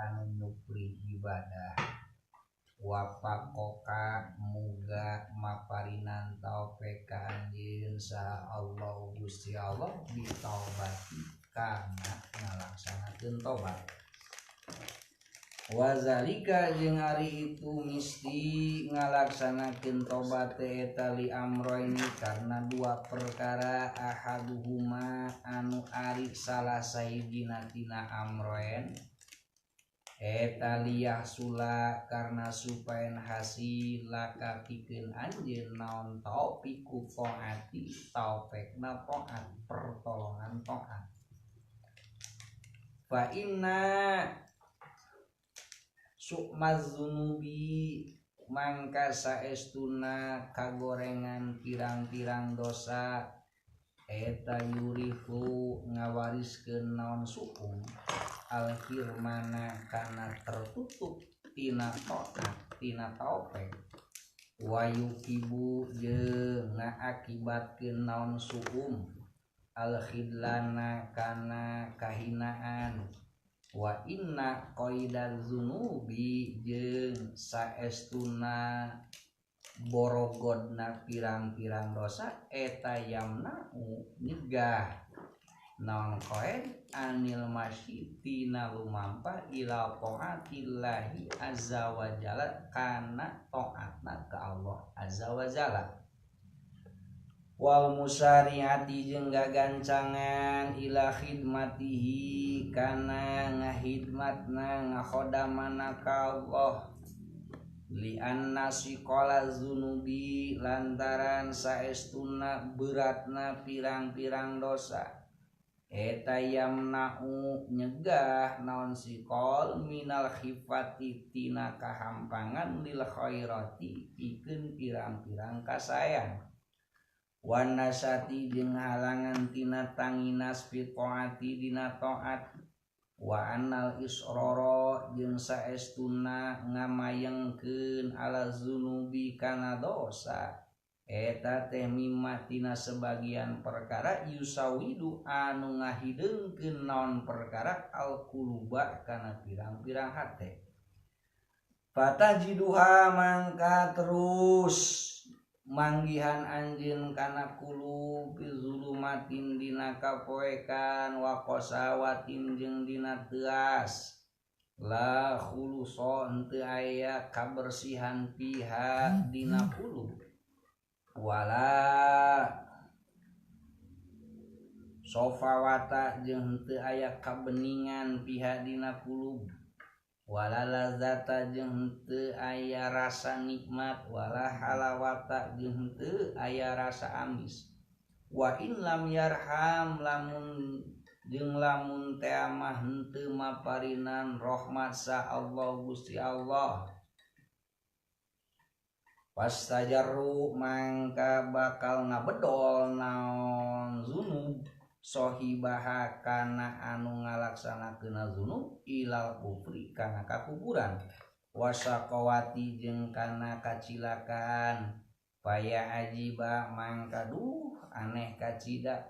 anu nyupri ibadah wafaqaka muga maparinan taufik ka anjeun saha Allah Gusti Allah bitaubati kana ngalaksanakeun tobat wazalika jeung ari itu misti ngalaksanakeun tobat eta li amroini karena dua perkara ahaduhuma anu ari salah sahijina tina amroen eta liyahsula karena supaya hasil laka pikeun anjeun naon taufiqu taati taufekna taat pertolongan taat fa inna sukmaz zunubi mangka saestuna kagorengan pirang-pirang dosa eta yurifu ngawariskeun naon sukum alhirmana kana tertutup tina taat tina taufik wayukibu jeung ngaakibatkeun naon suum alkhidlana kana kahinaan wa inna qaidaz zunubi jeung saestuna borogodna pirang-pirang dosa eta yamna'u nyegah naon qaid anil masyitina lumampah ila taatillahi azza wa jalla kana taatna ka Allah azza wa jalla wal musariati jeung gagancangan ila khidmatihi kana ngahidmatna ngakhodamana ka Allah li anna siqala zunubi lantaran saestuna beratna pirang-pirang dosa eta yamna'u nyegah naon siqal minal khifati tina kahampangan lil khairati pikeun pirang-pirang kasayan wanasati jeung halangan tina tanginas fi taati dina taat wa annal israra jeung saestuna ngamayengkeun ala zunubi kana dosa eta teh mimma tina sebagian perkara yusawidu anu ngahideungkeun naon perkara alquluba kana pirang-pirang hate fatajiduha mangka terus manggihan anjeun kana kulub zulumatin dina kapoekan wa qasawatin jeung dina teuas la khulusa henteu aya kabersihan piha dina kulub wala sofawata jeung henteu aya kabeningan piha dina kulub wala lazata jeung henteu aya rasa nikmat wala halawata jeung henteu aya rasa amis wa in lam yarham lamun jeung lamun teh mah henteu maparinan rahmat sa Allah Gusti Allah pastajarru mangka bakal ngabedol naon zunub sohibaha kana anu ngalaksanakeun zunub ilal kufri kana kakufuran wasaqawati jeung kana kacilakaan paya ajiba mangka duh aneh kacida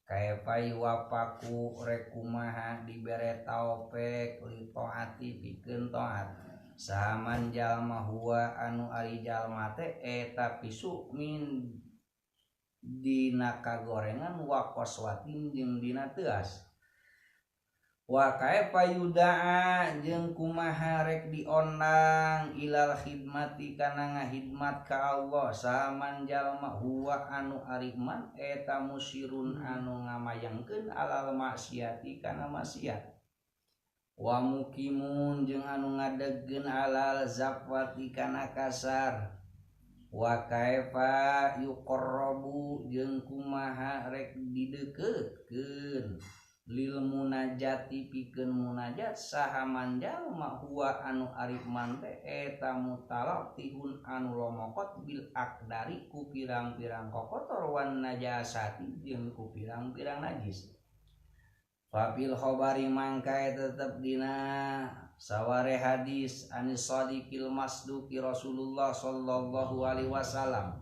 kaifa wapaku rek kumaha dibere taufik li taati pikeun taat saman jalma huwa anu ari jalma teh eta pisu min dina kagorengan wa qaswatin jeung dina teuas wa kaifa yudaa jeung kumaha rek diondang ilal khidmati kana ngahidmat ka Allah saman jalma huwa anu ari man eta musirun anu ngamayangkeun alal maksiati kana maksiat wa mukimun jeung anu ngadegkeun alal zafwati kana kasar wa kaifa yuqarrabu jeung kumaha rek dideukeutkeun lil munajati pikeun munajat saha man jalma huwa anu ari man teh eta mutalattihun anu lomokot bil akdari ku pirang-pirang kokotor wan najasati jeung ku pirang-pirang najis fafil khobari mangka tetep dina saware hadis anis sadiqil masduqi Rasulullah sallallahu alaihi wasallam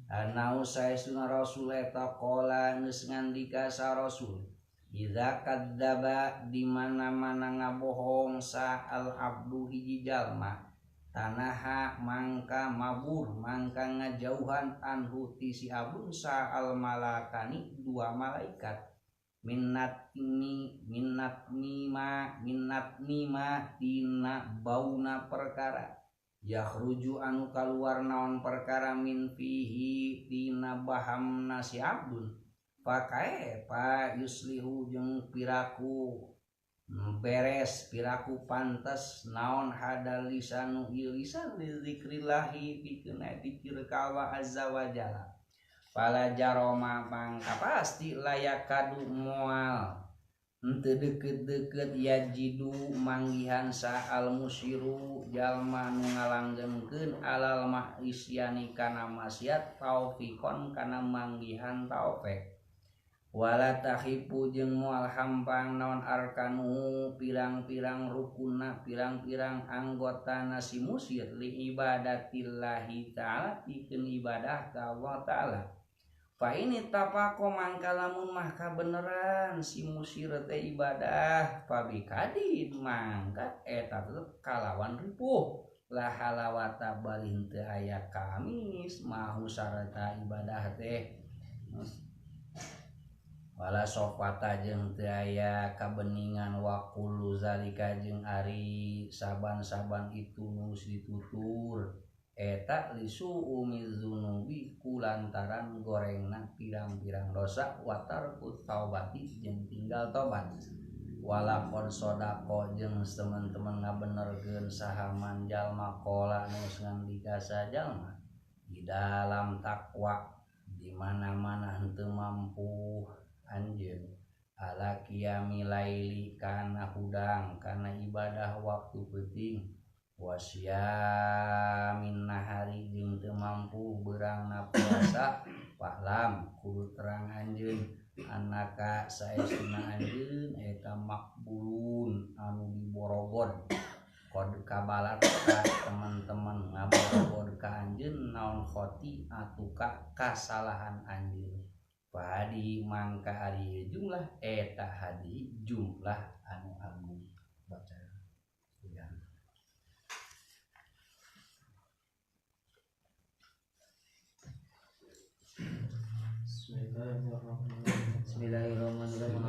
anau saestuna Rasul eta qala geus ngandika sa Rasul Iza kadzdzaba di mana-mana ngabohong sa al abdu hiji jalma tanaha mangka mabur mangka ngajauhan anhu ti si abun sa al malakani dua malaikat minnat nima tina bauna perkara yakhruju anu kaluar naon perkara min fihi tina bahamna si abdun pakae pa yuslihu jeung piraku beres piraku pantes naon hadal lisanu ieu lisan li zikrillahi pikeun dzikir ka Allah azza wa jalla pala jaroma mangka pasti layak kadu moal henteu deukeut-deukeut yajidu manggihan saal musiru jalma nu ngalanggeunkeun alal ma'isyani kana maksiat taufiqon kana manggihan taufik wala tahipu jeung moal hampang naon arkanu pirang-pirang rukunna pirang-pirang anggotana si musir li ibadatillahi ta'ala pikeun ibadah ka Allah ta'ala. Fa ini tapako mangka lamun mah kabeneran si musir teh ibadah pabikadin mangka eta tetep kalawan ripuh la halawata balin teu aya kamis mahu sarta ibadah teh wala sofata jeung teu aya kabeningan wa kullu zalika jeung ari saban-saban itu nu ditutur eta lisu'umi dzunubi kulantaran gorengna pirang-pirang dosa watar ku taubati jeung tinggal tobat walakon sodako jeung teman-teman ngabenerkeun saha man jalma qala nu ngandika sajalma di dalam takwa di mana-mana henteu mampu anjeun ala qiyami laili kana hudang kana ibadah waktu peuting wasyamin nahari jeung teu mampu beurangna puasa fa'lam kudu terang anjeun anaka saestuna anjeun eta makbulun anu diborobod kod kabalat ka teman-teman ngaborobod ka anjeun naon khoti atuka kasalahan anjeun Fahadi mangka ari jumlah eta hadi jumlah anu agung baca ya. Bismillahirrahmanirrahim.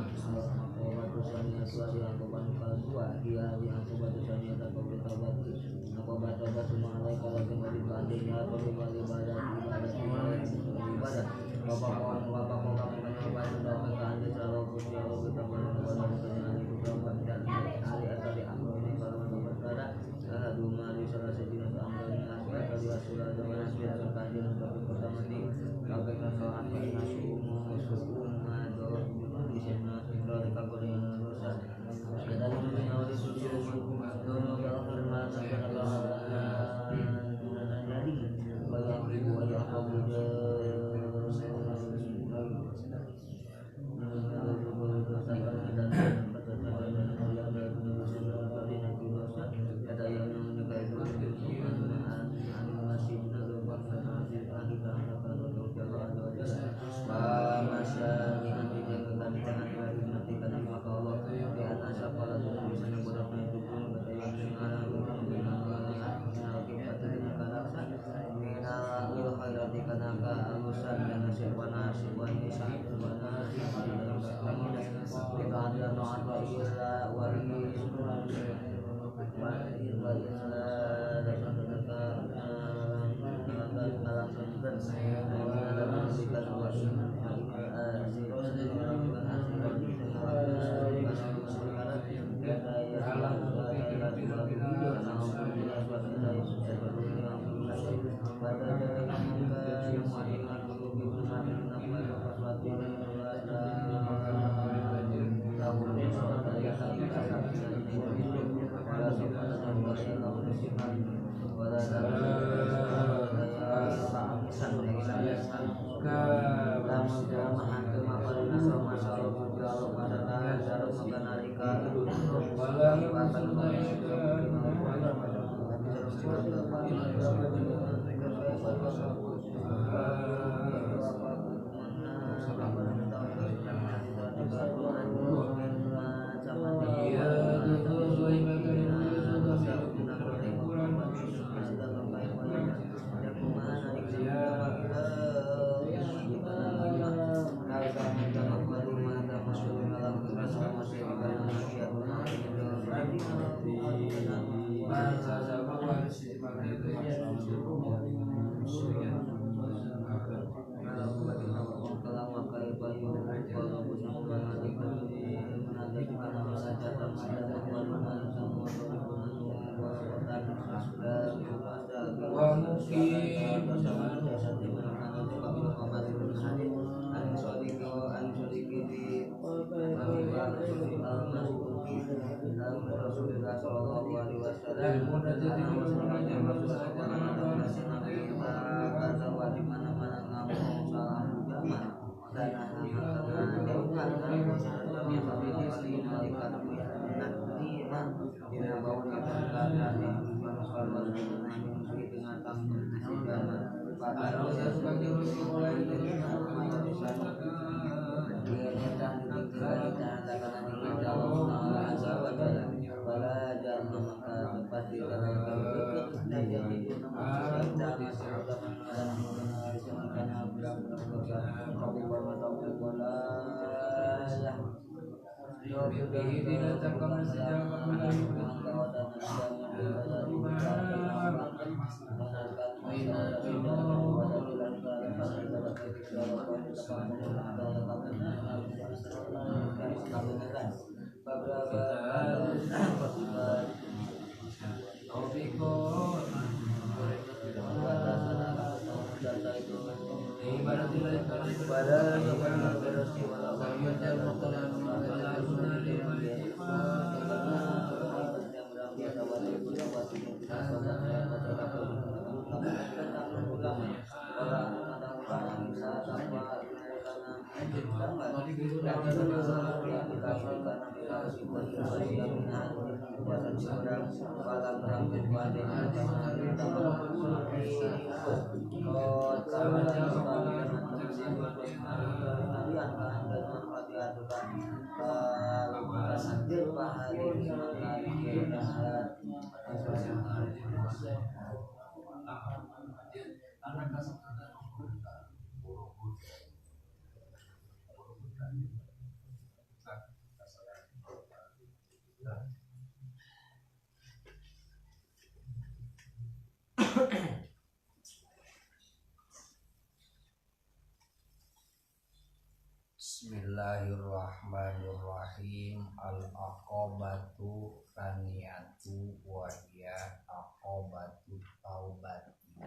Bismillahirrahmanirrahim. Al-aqabatu tsaniyatu wa hiya aqabatu taubati.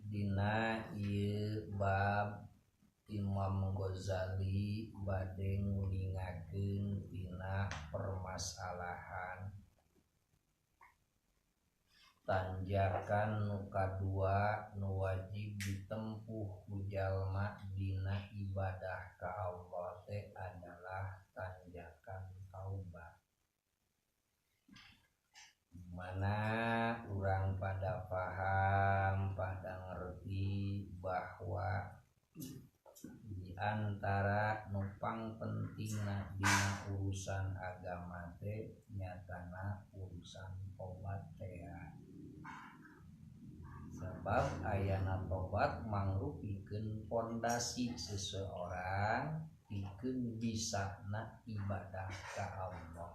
Dina ieu bab Imam Ghazali bade nguningakeun tina permasalahan tanjakan nu kadua nu wajib ditempuh ku jalma dina ibadah ka Allah teh adalah tanjakan taubat. Mana urang pada paham, pada ngerti bahwa di antara nu pangpentingna dina urusan agama teh nyatana urusan tobat teh. Sebab ayana tobat mangrupikeun pondasi seseorang pikeun bisana ibadah ka Allah.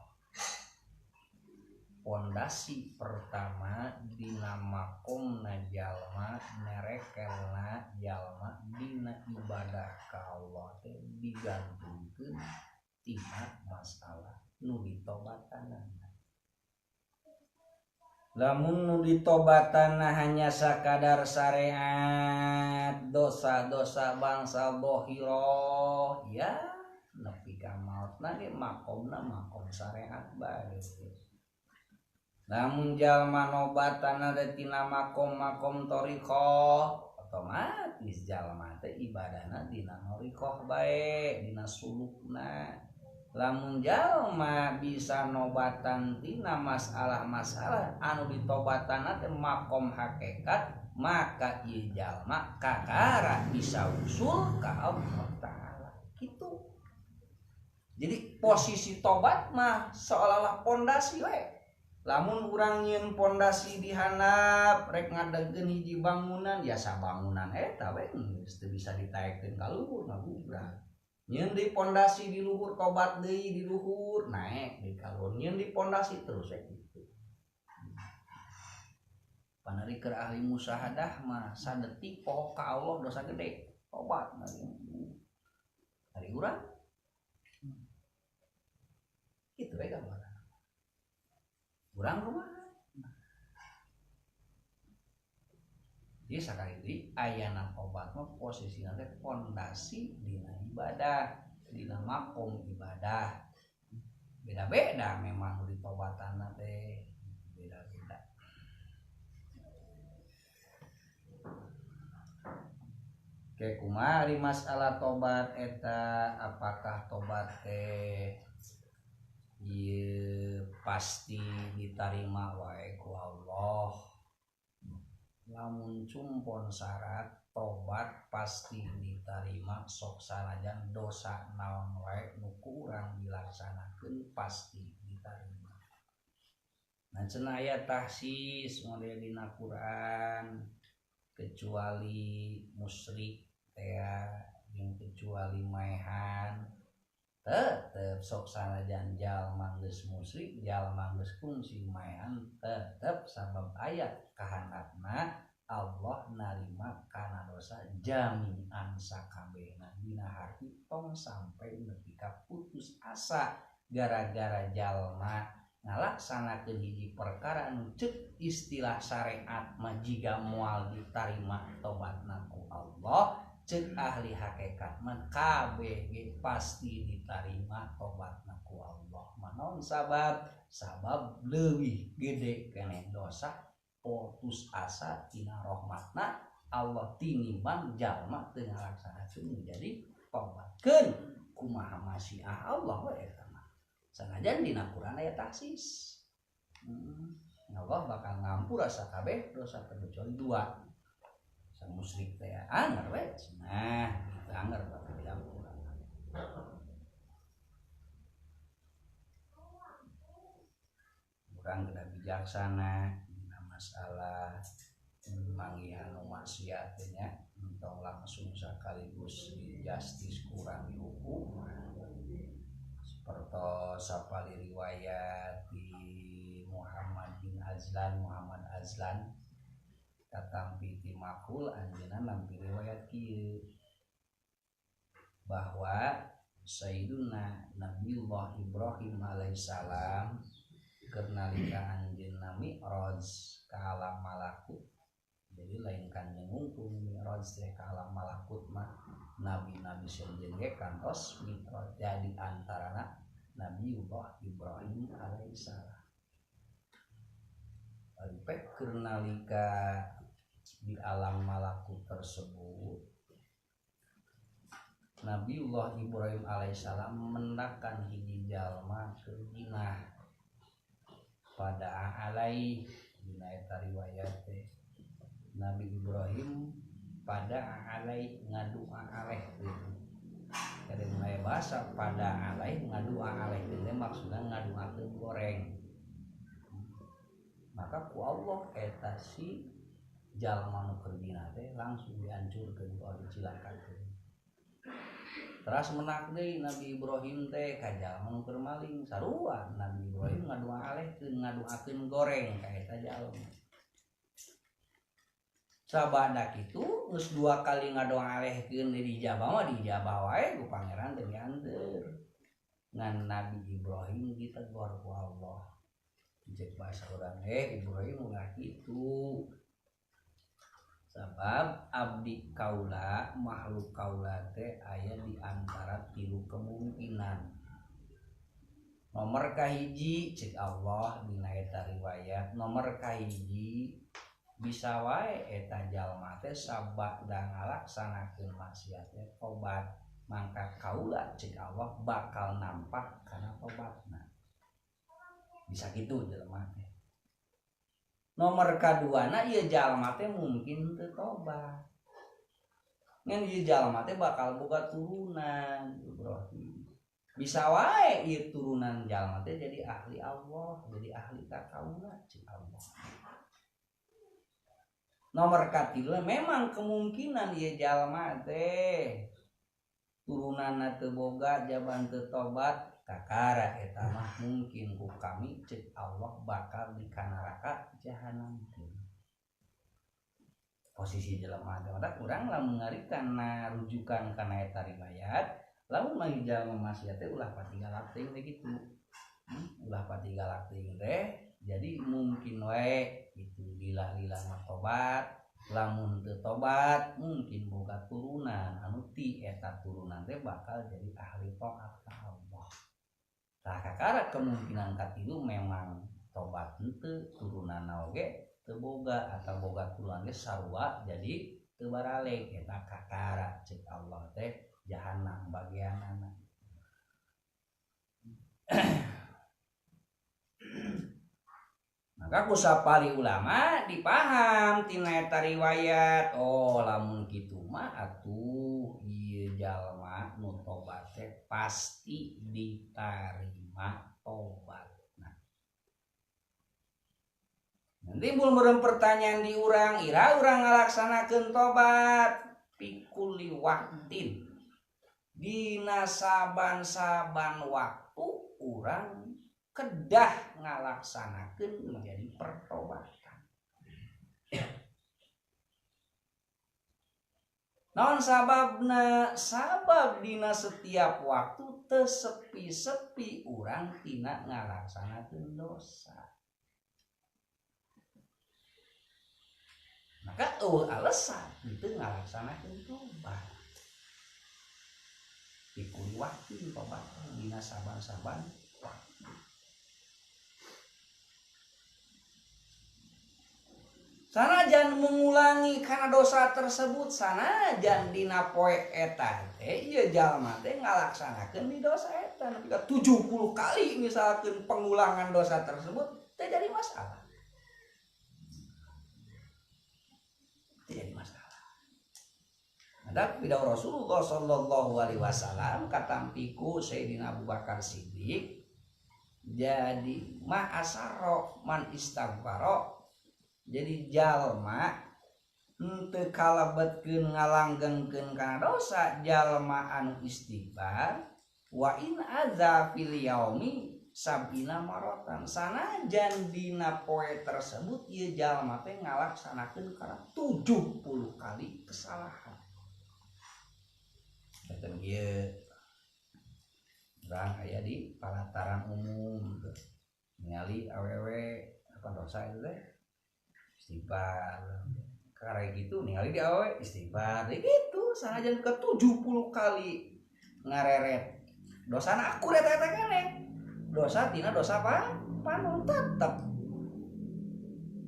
Pondasi pertama dina makomna jalma nerekelna jalma dina ibadah ka Allah teh digantungkeun tina masalah nu ditobatanana. Lamun nu ditobatana hanya sakadar syariat dosa-dosa bangsa bohiro ya nepi ka maotna ge makomna makom syariat bae. Lamun jalma nobatana teh tina makom-makom thariqah otomatis jalma teh ibadahna dina thariqah bae, dina sulukna. Lamun jalma bisa nobatan tina masalah-masalah anu ditobatana teh makom hakikat, maka ieu jalma kakara bisa usul ka Allah Ta'ala gitu. Jadi posisi tobat mah seolah-olah pondasi we. Lamun urang nyieun pondasi di handap rek ngadegkeun hiji bangunan ya sabangunan eta we geus teu bisa ditaekkeun ka luhur ngagubrak. Nyeun di pondasi di luhur tobat deui di luhur naek di ka luhur nyeun di pondasi terus we gitu. Panari keur ahli musyahadah mah sadetik poho ka Allah dosa gede tobat ari urang kitu we gambaran urang kumaha. Jadi sakali deui ayana tobat mah posisina teh pondasi dina ibadah. Dina makom ibadah beda-beda memang di tobatana teh beda-beda. Ke kumari masalah tobat eta apakah tobat teh ieu pasti ditarima wae ku Allah. Lamun cumpon syarat tobat pasti diterima sok sanajan dosa naon wae nu kurang dilaksanakeun pasti diterima. Nah cenah aya tahsis model dina Quran kecuali musyrik teh jeung kecuali maehan tetep sok sanajan jalma geus musyrik jalma geus kungsi maehan tetep sabab aya kahandapna Allah narima kana dosa jami'an sakabehna dina hati tong sampai nepi ka putus asa gara-gara jalma ngalaksanakeun hiji perkara anu ceuk istilah syariat mah jiga moal ditarima tobatna ku Allah ceuk ahli hakikat mah kabeh ge pasti ditarima tobatna ku Allah. Manaon sabab sabab leuwih gede keneh dosa putus asa tina rahmatna Allah tinimbang jalma teu ngalaksanakeun jadi tobatkeun kumaha masyiah Allah we eta mah sanajan dina Quran aya taksis. Allah bakal ngampura sakabeh dosa kecuali dua sa musyrik teh anger we nah itu anger bakal diampura. Urang kudu bijaksana masalah manggihan maksiat nya entong langsung sekaligus di justice kurang dihukum seperti sapali riwayat di Muhammad bin Azlan Muhammad Azlan katampi ti makul anjeunna nampi riwayat kieu bahwa Sayyiduna Nabiullah Ibrahim alaihissalam keur nalika anjeunna mi'raj ka alam malakut. Jadi lain kanjeng ngungkul mi'raj teh ka alam malakut mah nabi-nabi sejen ge kantos mi'raj jadi antarana Nabiullah Ibrahim alaihissalam. Sampai keur nalika di alam malakut tersebut Nabiullah Ibrahim alaihissalam mendakan hiji jalma keur jinah pada alaih dina eta riwayat teh Nabi Ibrahim pada alaih ngadua alaih gitu. Jadi mulai bahasa pada alaih ngadua alaih itu maksudna ngaduakeun goreng. Maka ku Allah eta si jalma nu keur dina teh langsung dihancurkeun ku Allah dicilakakeun. Teras menak deui Nabi Ibrahim teh ka jalma nu keur maling sarua Nabi Ibrahim ngadua alehkeun ngaduakeun goreng ka eta jalma. Sabada kitu geus dua kali ngadoa alehkeun dijabah mah dijabah wae ku pangeran teh dianteur. Ngan Nabi Ibrahim ditegor ku Allah. Cek bahasa urang Ibrahim ulah kitu. Sabab abdi kaula makhluk kaula teh aya di antara tilu kemungkinan. Nomor kahiji cek Allah dina eta riwayat nomor kahiji bisa wae eta jalma teh sabada ngalaksanakeun maksiat teh tobat mangka kaula cek Allah bakal nampak kana tobatna. Bisa kitu jelema teh. Nomor kaduana ieu jalma teh mungkin teu tobat. Ngan ieu jalma teh bakal boga turunan Ibrahim. Bisa wae ieu turunan jalma teh jadi ahli Allah, jadi ahli ka kaula cek Allah. Nomor katilu memang kemungkinan ieu jalma teh turunanna teu boga jaban teu tobat kakara eta mah mungkin ku kami cek Allah bakal di neraka jahanam. Posisi jelema teh mata urang lamun ngarikan na rujukan kana eta riwayat lamun mah jalma maksiat teh ulah pati galak teuing teh kitu. Ulah pati galak teuing teh jadi mungkin wae itu lila-lila mah tobat Lamun teu tobat mungkin boga turunan anu ti eta turunan teh bakal jadi ahli taat ka Allah. Tah kakara kemungkinan katilu memang tobat henteu turunanna oge teu boga atau boga turunan ge sarua jadi teu baralek eta kakara cek Allah teh jahanam bagianana. Maka kusapali ulama dipaham tina eta riwayat, oh lamun kitu mah atuh ieu jalma nu tobat teh pasti ditarima tobatna. Nanti timbul meureun pertanyaan di urang, ira urang ngalaksanakeun tobat pikuli waktin dina saban-saban waktu urang kedah ngalaksanakeun menjadi pertobatan. Naon sababna? Sabab dina setiap waktu teu sepi-sepi urang tina ngalaksanakeun dosa. Maka eueuh alasan henteu ngalaksanakeun tobat. Dikuli waktu tobat dina saban-saban waktu. Sanajan mengulangi karena dosa tersebut, sanajan dina poe eta teh ieu jalma teh ngalaksanakeun di dosa eta nepi ka 70 kali misalkeun pengulangan dosa tersebut teh jadi masalah. Teh jadi masalah. Ada bidau Rasulullah sallallahu alaihi wasallam katampiku Sayyidina Abu Bakar Siddiq jadi ma asarro man istaghfaro. Jadi jalma henteu kalebetkeun ngalanggengkeun kana dosa jalma anu istighfar wa in adza fil yaumi sabina marotan sanajan dina poe tersebut ieu jalma teh ngalaksanakeun kana 70 kali kesalahan. Katakan ieu urang aya di palataran umum ningali awewe apa dosa itu teh istighfar karena gitu ningali di awewe istighfar gitu sanajan ke 70 kali ngareret dosana aku eta eta keneh dosa tina dosa apa panon tetep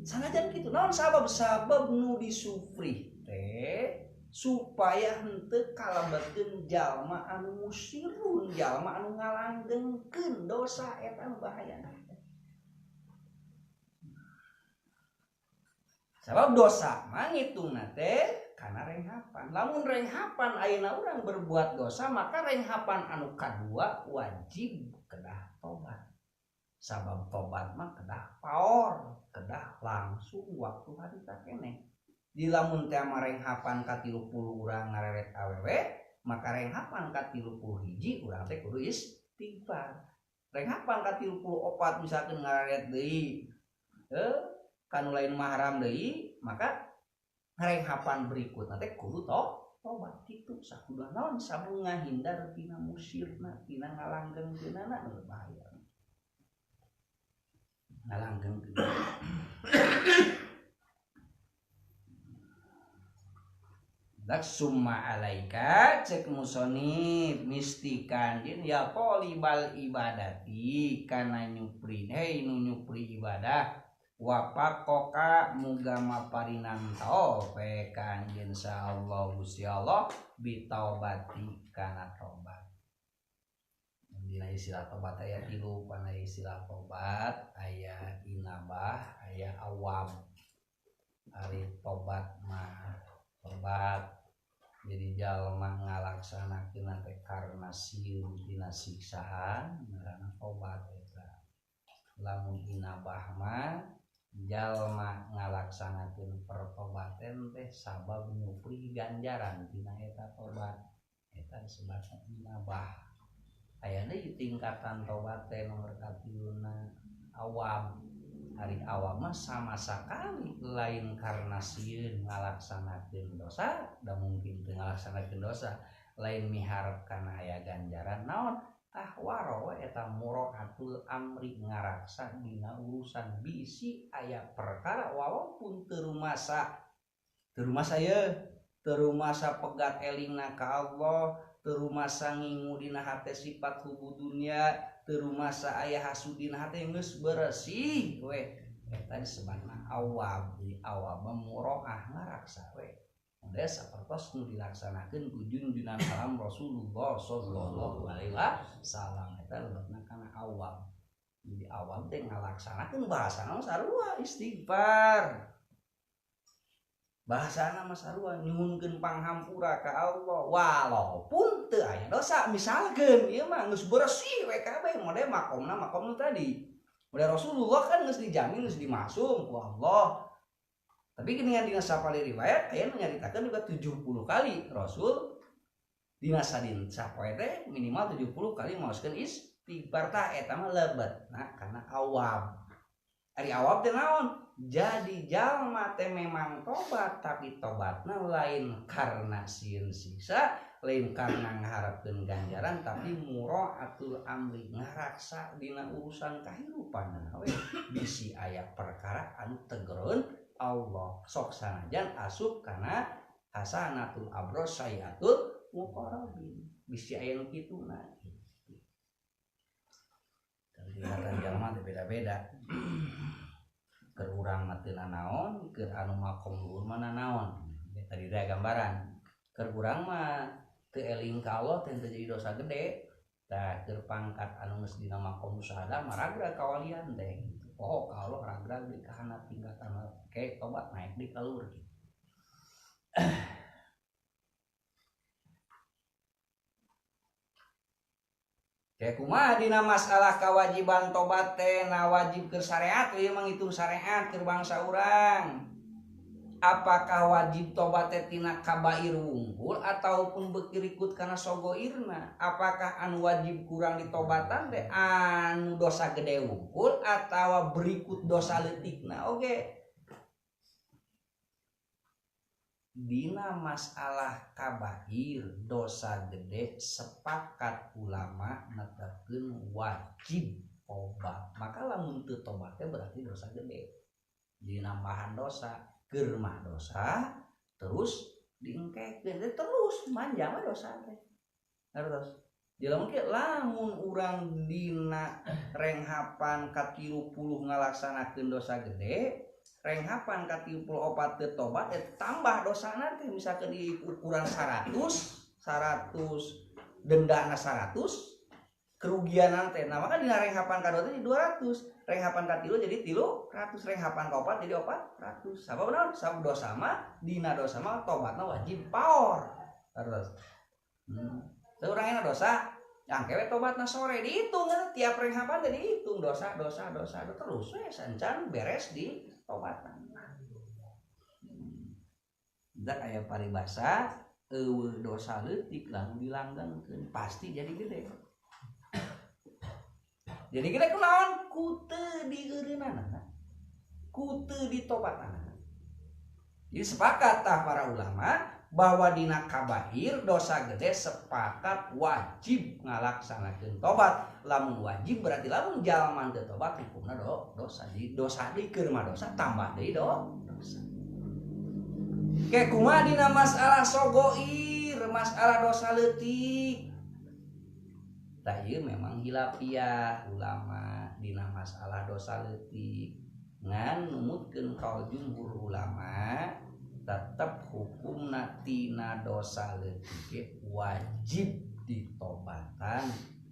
sanajan kitu naon sabab sabab nu disufri teh supaya henteu kalebetkeun jalma anu musirun jalma anu ngalanggengkeun dosa eta nu bahayana. Sabab dosa mah ngitungna teh kana renghapan. Lamun renghapan ayeuna urang berbuat dosa maka renghapan anu kadua wajib kedah tobat. Sabab tobat mah kedah paor, kedah langsung waktu harita keneh. Di lamun teh mah renghapan ka 30 urang ngareret awewe, maka renghapan ka 31 urang teh kudu istighfar. Renghapan ka 34 misalkan ngareret deui, kanu lain mahram deui maka renghapan berikutna teh kudu tobat kitu sakudu naon sabung ngahindar tina musirna tina ngalanggengkeunana nu bahaya ngalanggengkeun. Dak summa alaika cek musonib mistikan din ya qalibal ibadati kana nyupri hei nu nyupri ibadah wapaqoka muga maparinan taufik kanjeng insyaallah Gusti Allah bitaubati kana tobat. Dina istilah tobat aya tilu, pana istilah tobat aya inabah, aya awam. Ari tobat mah tobat jadi jalma ngalaksanakeun teh karena sieun tina siksaan ngaranna tobat eta. Lamun inabah mah jalma ngalaksanakeun pertobatan teh sabab nyupri ganjaran tina eta tobat eta disebutna inabah. Aya deui tingkatan tobat teh nomor katiluna awam. Ari awam mah sama sakali lain karena sieun ngalaksanakeun dosa, da mungkin teu ngalaksanakeun dosa, lain miharep kana aya ganjaran naon ahwaro eta muraatul amri ngaraksa dina urusan bisi aya perkara walaupun teu Teu rumasa ye, teu rumasa pegat elingna ka Allah, teu rumasa ngingu dina hate sifat hubu dunya, teu rumasa aya hasud dina hate geus beresih we. Eta disebutna awab, di awab muroah ngaraksa we. Model sapertos nu dilaksanakeun ku junjunan alam Rasulullah sallallahu alaihi wasallam eta lebetna kana awab. Jadi awab teh ngalaksanakeun bahasana mah sarua istighfar. Bahasana mah sarua nyuhunkeun panghampura ka Allah walaupun teu aya dosa misalkeun ieu mah geus beresih we kabeh model makomna makom nu tadi. Model Rasulullah kan geus dijamin geus dimasum ku Allah. Tapi geuningan dina sapali riwayat aya nu nyaritakeun juga 70 kali Rasul dina sadin sapoe teh minimal 70 kali maoskeun istighfar tah eta mah lebetna kana awab. Ari awab teh naon? Jadi jalma teh memang tobat tapi tobatna lain karena sieun siksa, lain karena ngaharapkeun ganjaran tapi muraatul amri ngaraksa dina urusan kahirupan we bisi aya perkara anu tegereun Allah sok sanajan asup kana hasanatul abrar sayatul muqarrabin bisi aya nu kituna. Tingkatan jalma teh beda-beda. Keur urang mah teu nanaon, keur anu makom luhur mah nanaon. Ya, tadi teh gambaran. Keur urang mah teu eling ka Allah teh teu jadi dosa gede. Tah keur pangkat anu geus dina makom musyahadah mah ragrag kawalian teh. Oh, ka Allah ragrag di kahana tingkatan ke tobat naik di ka luhur gitu. Kayak kumaha dina masalah kewajiban tobat teh na wajib keur syariat ieu mah ngitung syariat keur bangsa urang. Apakah wajib tobat teh tina kabair wungkul ataupun bekirikut kana sogoirna? Apakah anu wajib kurang ditobatan teh anu dosa gede wungkul atawa berikut dosa leutikna? Oke. Dina masalah kabair dosa gede sepakat ulama netepkeun wajib tobat. Maka lamun teu tobat teh berarti dosa gede. Jadi nambahan dosa, keur mah dosa terus diengkekeun terus manjang mah dosa teh. Terus jadi lamun kieu lamun urang dina renghapan ka 30 ngalaksanakeun dosa gede, renghapan ka 34 teu tobat tambah dosana teh misalkan di ukuran 100 dendana 100 kerugian teh. Nah maka dina renghapan ka 2 teh jadi 200, renghapan ka 3 jadi 300, renghapan ka 4 jadi 400. Sabab naon? Sabab dosa mah dina dosa mah tobatna wajib paor. Terus. Urang enak dosa, yang kewe tobatna sore dihitung tiap renghapan teh dihitung dosa dosa dosa terus we sancan beres di tobatan. Da aya paribasa eueuh dosa leutik lamun dilanggengkeun pasti jadi gede. Jadi gede kunaon? Ku teu dieureunana. Ku teu ditobatanana. Jadi sepakat tah para ulama bahwa dina kabair dosa gede sepakat wajib ngalaksanakeun tobat. Lamun wajib berarti lamun jalma teu tobat hukumna dosa. Jadi dosa deui keur mah dosa tambah deui dosa. Ke kumaha dina masalah sogoir, masalah dosa leutik. Tah ieu memang hilafiah ulama dina masalah dosa leutik. Ngan numutkeun kaul jumhur ulama tetep hukumna tina dosa leutik wajib ditobatan.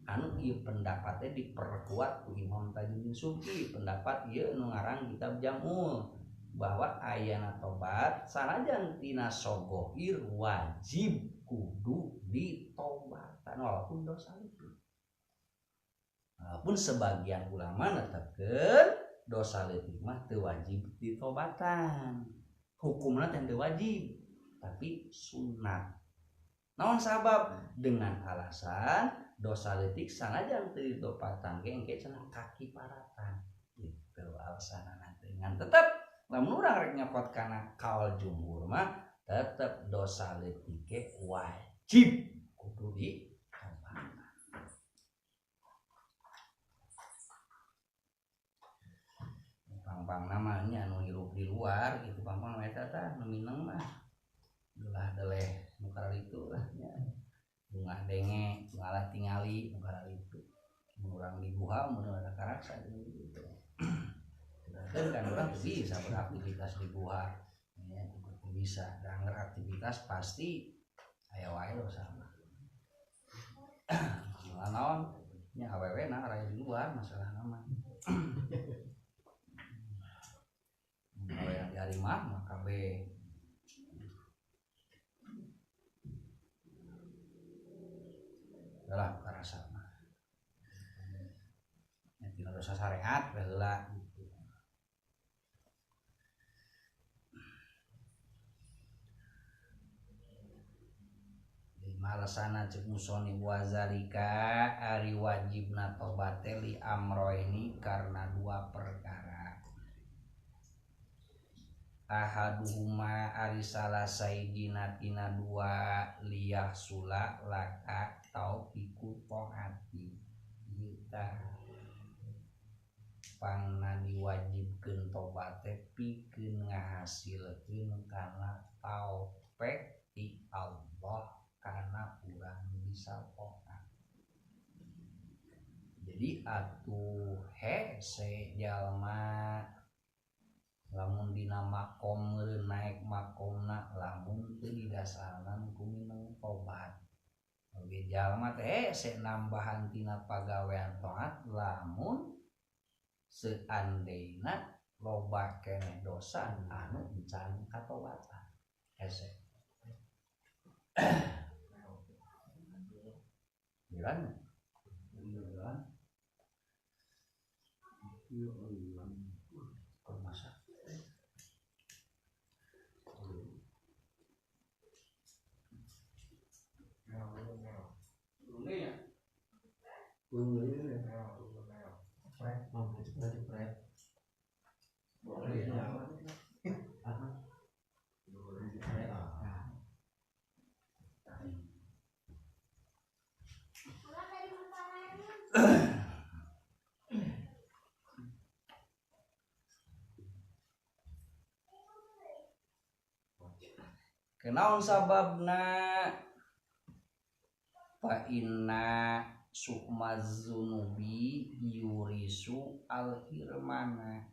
Anu ieu pendapatnya diperkuat ku Imam Tajuddin Subki, pendapat ieu nu ngarang kitab Jamul bahwa ayana tobat sanajan tina sogoir wajib kudu ditobatan walaupun dosa leutik. Walaupun sebagian ulama netepkeun dosa leutik mah teu wajib ditobatan. Hukumna teh teu wajib tapi sunat. Naon sabab? Dengan alasan dosa leutik sanajan teu ditobatan ge engke cenah kaki paratan. Gitu alasanana teh. Ngan tetep lamun urang rek nyokot kana kaul jumhur mah tetep dosa leutik ge wajib kudu ditobatan. Pang-pang namanya anu hirup di luar gitu pang-pang eta tah nu mineng mah. deleh nu kararitu lah nya. Bungah denge, ngalah tingali nu kararitu. Mun urang di guha mun ada karasa gitu. Sedangkan kan urang teu bisa beraktivitas di guha. Nya teu bisa, da angger aktivitas pasti aya wae dosa mah. Masalah naon? Nya awewe na raya di luar masalah mah. Kalau yang di mah maka be lah karasa mah. Nya tina dosa syariat baheula gitu. Malasana cek musoni wazalika ari wajibna tobat li amroini karena dua perkara. Ahaduhuma ari salah sayyidina tina dua liyah sula laka taufiku taati. Kita pangna diwajibkeun tobat teh pikeun ngahasilkeun kana taufik ti Allah karena urang bisa taat. Jadi atuh hese jalma lamun dina makom meureun naek makomna lamun teu didasarna ku mineng tobat. Oge jalma teh hese nambahan tina pagawean taat lamun seandaina loba keneh dosa anu encan katobatan. Hese. Jalan. Jalan. Kalau masak. Ini ya. Kenaon sababna fa inna sukmazunubi yurisu alhirmana.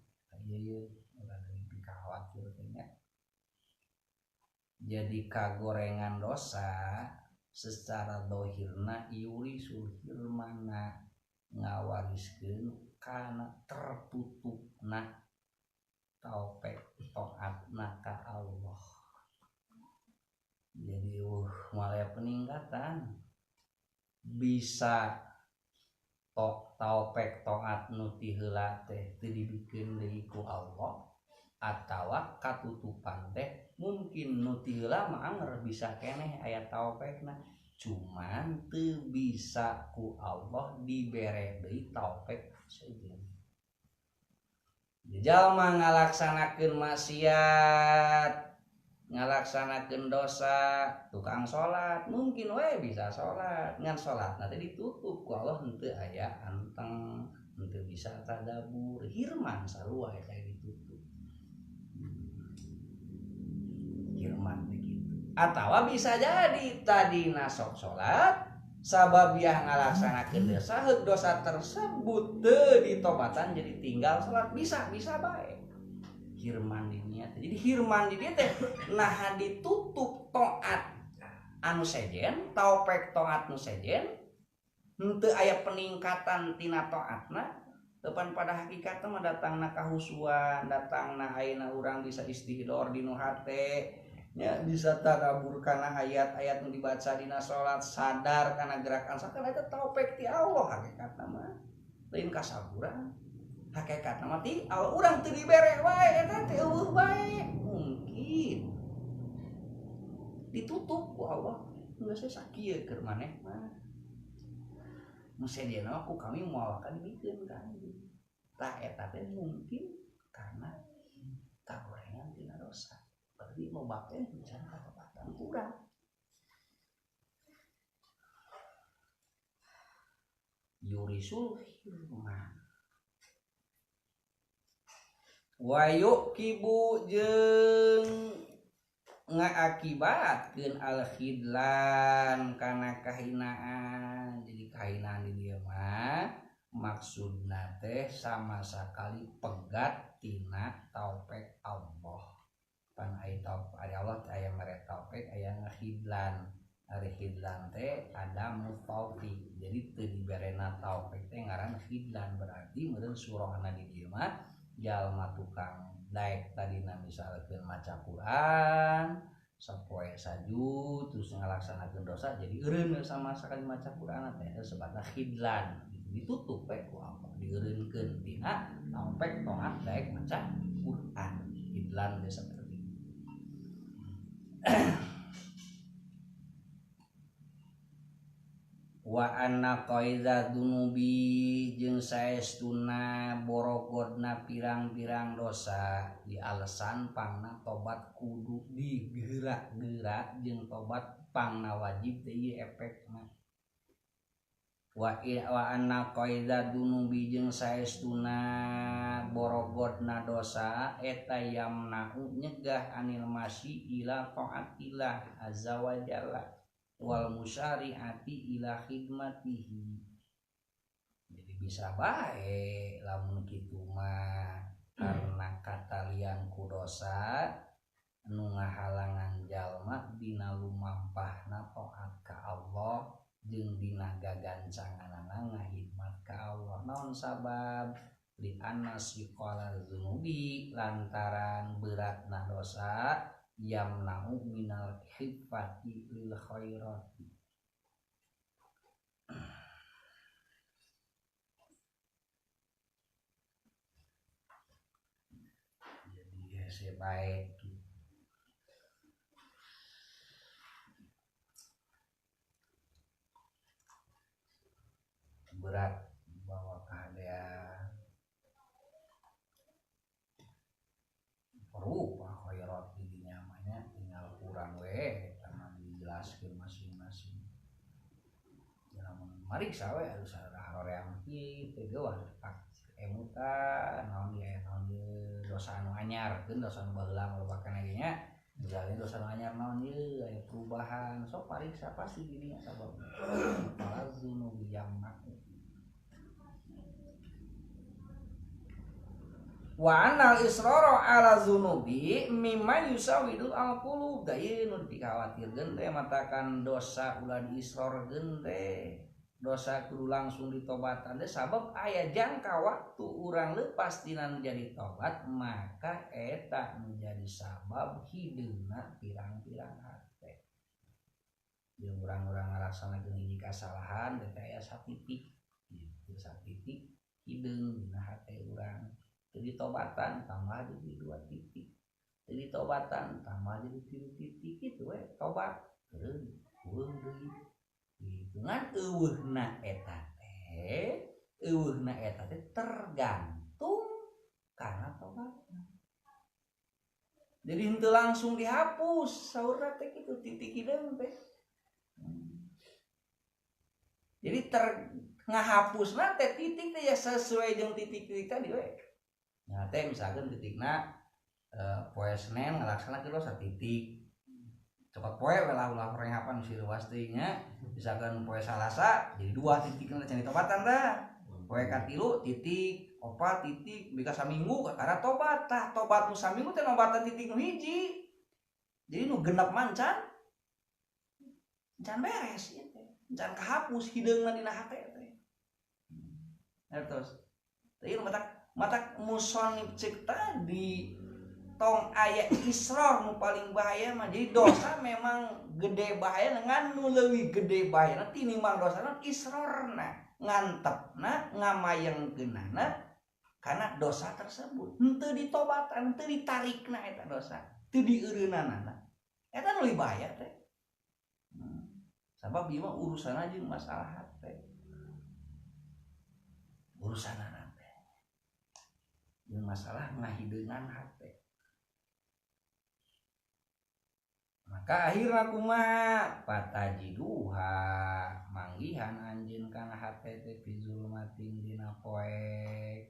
Ieu ulah deui khawatir teh nya. Jadi kagorengan dosa secara dohirna yurisul hirmana ngawariskeun kana tertutupna taufik taatna ka Allah. Jadi mulai peningkatan bisa taufik taat nu ti heula teh teu dibikeun deui ku Allah atawa katutupan teh mungkin nu ti heula mah anger bisa keneh aya taufikna cuman teu bisa ku Allah dibere deui taufik sejen. Jalma ngalaksanakeun maksiat ngalaksanakeun dosa tukang salat mungkin we bisa salat ngan salatna teh ditutup ku Allah henteu aya anteng henteu bisa tadabbur hirman sarua eta ditutup hirman teh kitu. Atawa bisa jadi tadina sok salat sababiah ngalaksanakeun dosa heug dosa tersebut teu ditobatan jadi tinggal salat bisa bae hirman di dinya teh. Jadi hirman di dieu teh naha ditutup taat anu sejen, taufik taat nu sejen, henteu aya peningkatan tina taatna, depan pada hakikatna mah datangna kahusuan, datangna ayeuna urang bisa istihdor dinu hate, nya bisa tadabbur kana ayat-ayat nu dibaca dina salat, sadar kana gerakan sakana eta taufik ti Allah hakikatna mah. Lain kasaburan. Hakikat nama ti Allah urang teu dibere wae eta teh eueuh bae mungkin ditutup ku Allah geus sakieu keur maneh mah nu sejenna ku kami moal akan dibikeun ka anjeun tah eta teh mungkin karena kagorengan tina dosa berarti loba teh can katobatan kurang yurisul hirman wayuk kibu jeung Ngaakibatkeun al-khidlan kana kahinaan. Jadi kahinaan di dieu mah maksudna teh sama sakali pegat tina taufik Allah. Pan aya taufik ari Allah teh aya mere taufik aya ngahidlan. Ari khidlan teh ada mutaufik. Jadi teu diberena taufik teh ngaran khidlan, berarti meureun surahna di dieu mah jalma tukang daek tadina misalkeun maca Quran sapoe saju terus ngalaksanakeun dosa jadi eureun sama sakali maca Quran teh sebatna khidlan. Ditutup we ku Allah, dieureunkeun tina taufik taat daek maca Quran. Khidlan teh seperti itu. Wa anna qaiza dunubi jeung saestuna borogodna pirang-pirang dosa di alasan pangna tobat kudu digeura-geura jeung tobat pangna wajib teh ieu efekna. Wa anna qaiza dunubi jeung saestuna borogodna dosa eta yamna'u nyegah anil masyi ila taatillah azza wa jalla wal musyariati ila khidmatihi. Jadi bisa bae lamun kitu mah karena katalian ku dosa nu ngahalangan jalma dina lumampahna taat ka Allah jeung dina gagancanganana ngahidmat ka Allah. Naon sabab li anna siqala dzunubi lantaran beratna dosa yamna'u minal khifati lil khairati. Jadi hese bae berat bawa keadaan perupa khairat di namanya tinggal kurang we sama dijelaskeun masing-masing. Ya lamun mariksa we anu haroream kieu teh geuwah emutan naon ieu naon ieu dosa anu anyar keun dosa anu baheula merupakan ge nya misalnya dosa anu anyar naon ieu aya perubahan sok pariksa pasti gini sabab falazunu yamna wa anal israra ala dzunubi mimma yusawidul alqulub. Da ieu nu dikhawatirkeun teh matakan dosa ulah diisrorkeun teh dosa kudu langsung ditobatan teh sabab aya jangka waktu urang lepas tina nu jadi tobat maka eta menjadi sabab hideungna pirang-pirang hate. Jeung urang-urang ngalaksanakeun hiji kasalahan teh aya satitik gitu satitik hideung dina hate urang. Jadi tobatan tambah jadi 2 titik, jadi tobatan tambah jadi 3 titik gitu we tobat eureun deui gitu. Ngan eueuhna eta teh tergantung karena tobatna. Jadi henteu langsung dihapus saurna teh kitu titik hideung teh. Jadi ngahapusna teh titik teh ya sesuai jeung titik-titik tadi we. Nah teh misalkan titikna poe Senin ngalaksanakeun dosa titik cokot poe we lah ulah renghapan si luas teh nya. Misalkan poe Salasa jadi 2 titik na can ditobatan tah. Poe katilu titik, 4 titik, bika saminggu kakara tobat tah. Tobat nu saminggu teh nobatan titik nu hiji. Jadi nu genep mancan can beres ieu teh. Can kahapus hideungna dina hate teh. Terus teh ieu matak musonib cek tadi tong aya isror nu paling bahaya mah. Jadi dosa memang gede bahaya ngan nu leuwih gede bahayana tinimbang dosana isrorna ngantepna ngamayengkeunana karena dosa tersebut henteu ditobatan henteu ditarikna eta dosa teu dieureunanana eta nu leuwih bahaya teh. Sabab ieu mah urusanna jeung masalah hate urusanana jeung masalah ngahideungan hate. Maka akhirna kumaha patajiduha manggihan anjeun kana hate teh fi zulmatin dina poek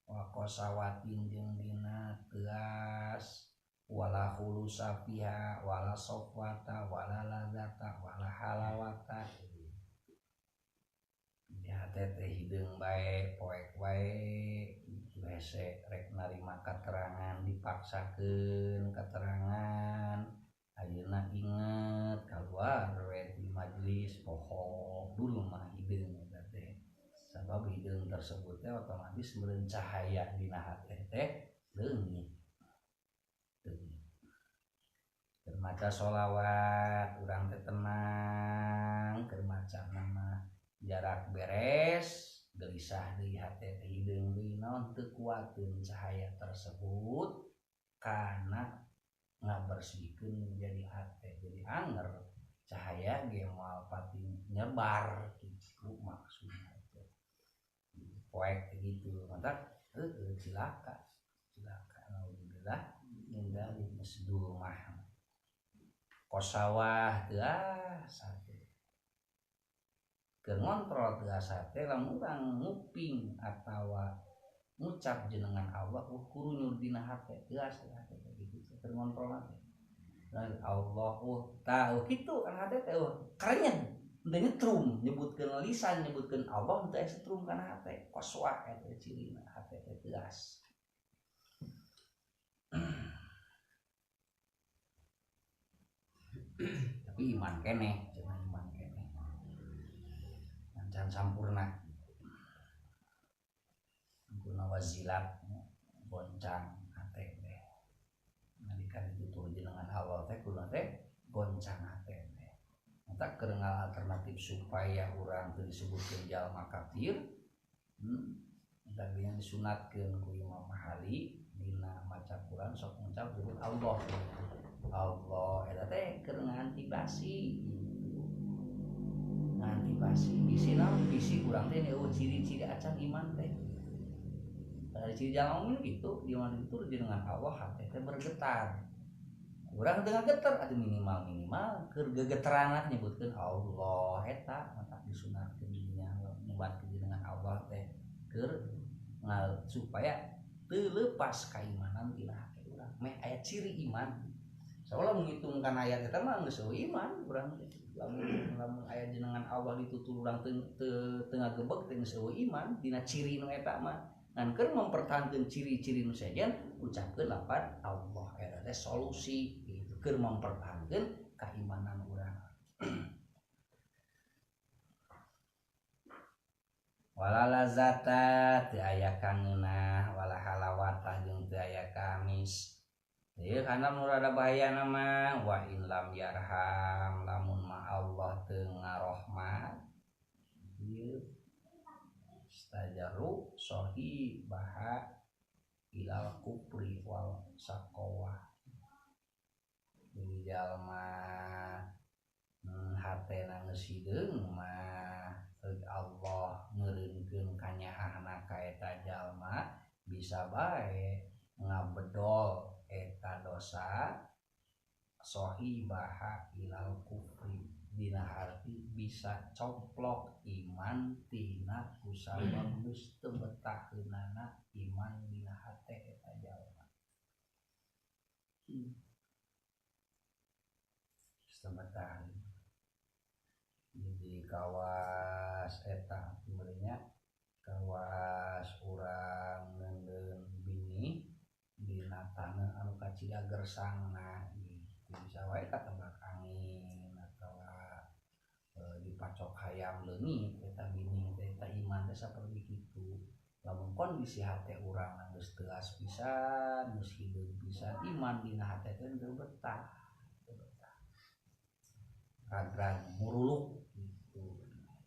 wa qasawatin jeung dina teas Wala khulusa fiha wala sofwata wala ladzata wala halawata. Di hate teh hideung bae poek bae gitu hese rek narima katerangan dipaksakeun katerangan ayeuna inget kaluar we di majelis poho dulu mah hideung eta teh sabab hideung tersebut teh otomatis meureun cahaya dina hate teh leungit. Keur maca sholawat urang teh tenang, keur maca nama jarak beres gelisah deui hate teh hideung deui naon teu kuateun cahaya tersebut kana ngabersihkeun jadi hate jadi anger cahaya ge moal pati nyebar gitu maksudna teh poek gitu mantap heueuh cilaka cilaka naudzubillah min dzalik mesdul mah kosawah teu sate keur ngontrol teu sate lamun urang nguping atawa ngucap jenengan Allah kurunyur dina hate teu hate gitu keur ngontrol teh dan Allah tah kitu kan hate teh karenyen teu nyetrum nyebutkeun lisan nyebutkeun Allah teu setrum kana hate koswah eta cirina hate teh teas. Tapi iman keneh cenah iman keneh can sampurna guna wazilat goncang hate teh nalika ditutur jenengan Allah teh kudu teh goncang hate teh mata keur alternatif supaya urang teu disebutkeun jalma kafir dan yang disunatkeun ku Imam Mahali dina maca Quran sok ngucap disebut Allah Allah eta teh keur ngantibasi gitu. Ngantibasi bisi naon bisi urang teh eueuh ciri-ciri acan iman teh. Dari ciri jalma mukmin gitu, di mana itu dengan Allah hate teh bergetar. Urang teu ngageter atuh minimal-minimal keur gegeteran nyebutkeun Allah eta mata disunatkeun dinya nyebatkeun dengan Allah teh keur supaya teu leupas kaimanan tina hate urang. Meh aya ciri iman. Soalnya menghitungkan ayat eta mah geus eueuh iman urang teh. Lamun aya jenengan Allah ditutur urang teu ngagebeg teh geus eueuh iman dina ciri nu eta mah. Ngan keur mempertahankeun ciri-ciri nu sejen ucapkeun lapan Allah eta teh solusi gitu keur mempertahankeun keimanan urang. Wala lazata teu aya kangeunah wala halawata jeung teu aya kamis. Ieu kana nu rada bahayana mah wa in lam yarham lamun ma Allah teu ngarohmat ieu stajaru sohibaha ilal kufri wal saqawah. Jadi jalma hatena geus hideung mah Allah ngeureunkeun kanyaahna ka eta jalma bisa bae ngabedol eta dosa sohibaha ilal kufri dina harti bisa coplok iman tina kusabab geus teu betaheunana iman dina hate eta jalma. Geus teu betah. Jadi kawas eta meureunnya kawas urang neundeun bini dina taneuh anu kacida gersangna gitu bisa wae katebak angin atawa dipacok hayam leungit eta bini teh eta iman teh saperti kitu. Lamun kondisi hate urang geus teas pisan geus hideung pisan iman dina hate teh teu betah teu betah rag-rag muruluk gitu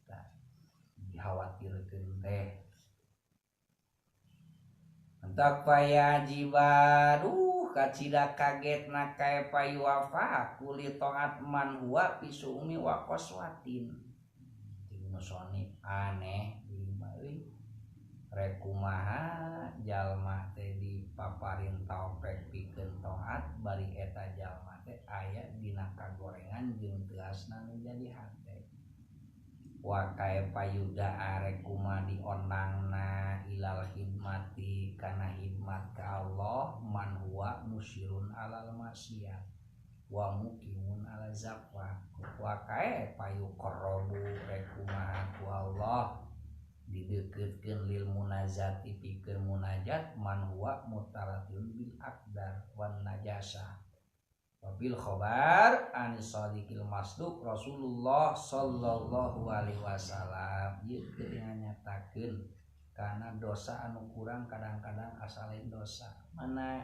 eta dikhawatirkeun teh. Entak payajibaduh kacida kaget na kae payuwafa kuli taat man huwa pisumi wa qaswatin. Jadi aneh euy. Rek kumaha jalma teh dipaparin taupek pikeun taat bari eta jalma teh aya dina kagorengan jeung teasna nu jadi hate. Wa kaifa yuda arek kumaha diondangna ilal hidmati kana hidmat ka Allah man huwa musirun alal maksiat wa muqimun ala zakwa. Wa kaifa yuqarrabu rek kumaha ku Allah dideukeutkeun lil munajati pikeun munajat man huwa mutalatun bil aqdar wan najasa. Wabil khobar an sadiqil masduq Rasulullah sallallahu alaihi wasallam ieu teh nyatakeun kana dosa anu kurang kadang-kadang asale dosa. Mana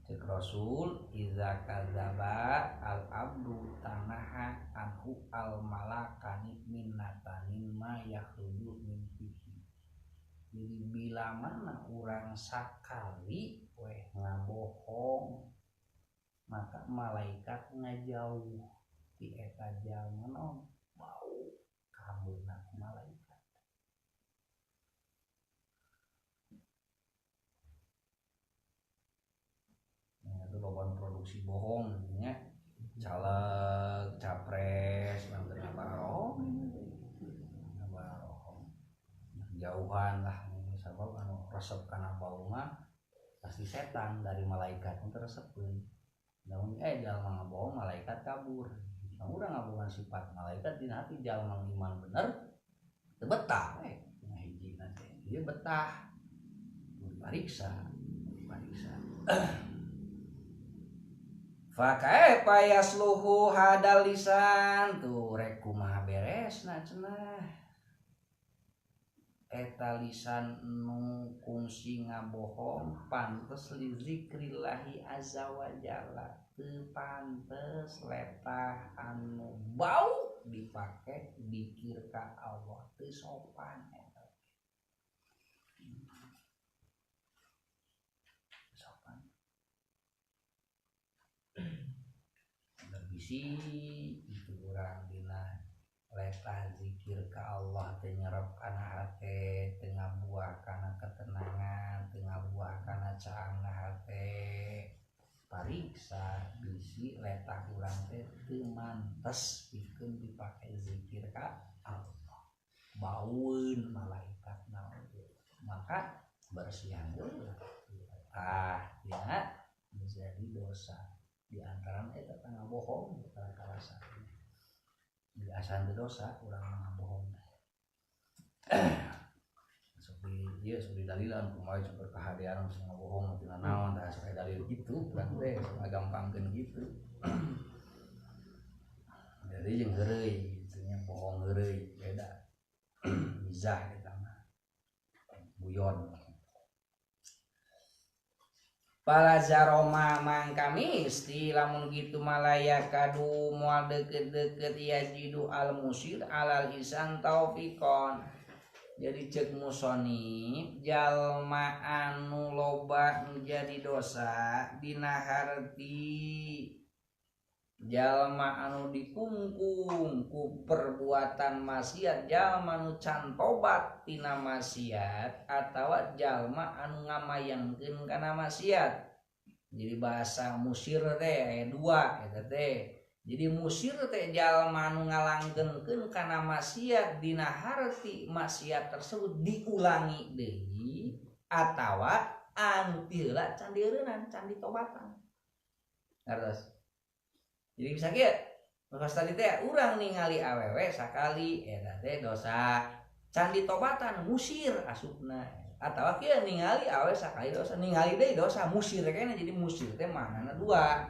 cek Rasul iza kadzaba al abdu tanaha anhu al malakani minnatanin ma yakhruju min fihi. Jadi bila mana urang sakali weh ngabohong maka malaikat ngajauh di eta jalma naon bau kabeunang malaikat. Nah, itu loban produksi bohong nya caleg capres lantaran ngabarohong ngabarohong jauhan lah sabab anu resep kana bau mah pasti setan dari malaikat teu resepeun. Namun jalma ngabohong malaikat kabur. Nah, urang ngabohongan sifat malaikat dina hati jalma iman bener teu betah we. Nah hijina teh ieu betah. Dipariksa, dipariksa. Fa kaifa yasluhu hadal lisan tuh rek kumaha beresna cenah. Eta lisan nu kungsi ngabohong pantes li zikrillahi azza wa jalla teu pantes letah anu bau dipake dikir ka Allah teu sopan eta sopan bisi itu urang dina letah zikir ka Allah teh nyerep kana hate teu ngabuah kana ketenangan teu ngabuah kana caangna hate pariksa bisi letah urang teh teu mantes pikeun dipake zikir ka Allah baueun malaikat naon maka bersihan heula ah ya menjadi dosa di antara eta tangga bohong karasa di asan dosa urang ngabohong. Sok di ieu sok didalilan kumaha sok kahadean sok ngabohong tina naon tah sok dalil kitu urang teh sok ngagampangkeun kitu. Jadi jeung heureuy kitu nya bohong heureuy beda. Mizah eta mah. Guyon. Pala zaroma mangka misti lamun kitu malaya kadu moal deukeut-deukeut yajidu al musir alal isan taufiqon. Jadi cek musonib jalma anu loba nu jadi dosa dina harti jalma anu dikungkung ku perbuatan maksiat jalma anu can tobat tina maksiat atawa jalma anu ngamayangkeun kana maksiat. Jadi bahasa musir teh aya dua eta teh. Jadi musir teh jalma anu ngalangkeunkeun kana maksiat dina harti maksiat tersebut diulangi deui atawa anu ti heula can dieureunnan can ditobatan. Ngartos? Jadi bisa kieu, pas tadi teh urang ningali awewe sakali eta teh dosa. Can ditobatan musir asupna. Atawa kieu ningali awewe sakali dosa, ningali deui dosa musir kene. Jadi musir teh maknana dua.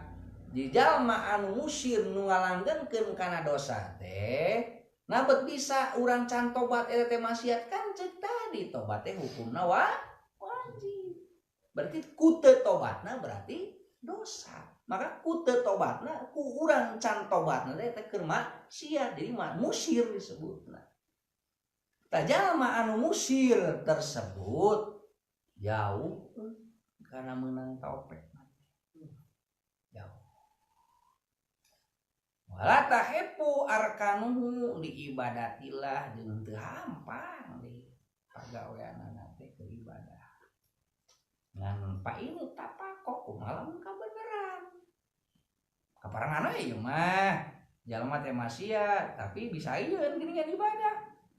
Di jalma anu musir nu ngalanggeunkeun kana dosa teh, nabet bisa urang can tobat eta teh maksiat kan ceuk tadi tobat teh hukumna wajib. Berarti ku teu tobatna berarti dosa. Maka ku teu tobatna ku urang can tobatna teh teh keur maksiat. Jadi musir disebutna. Tah jalma anu musir tersebut jauh karena meunang taufik. Jauh. Wala tahibu arkanuhu li ibadatillah jeung teu hampang di pagaweanana teh ke ibadah. Ngan pa ini tapako kumaha lamun kabeneran. Kaparangan we ieu mah jalma teh maksiat tapi bisa ieun geuningan ibadah.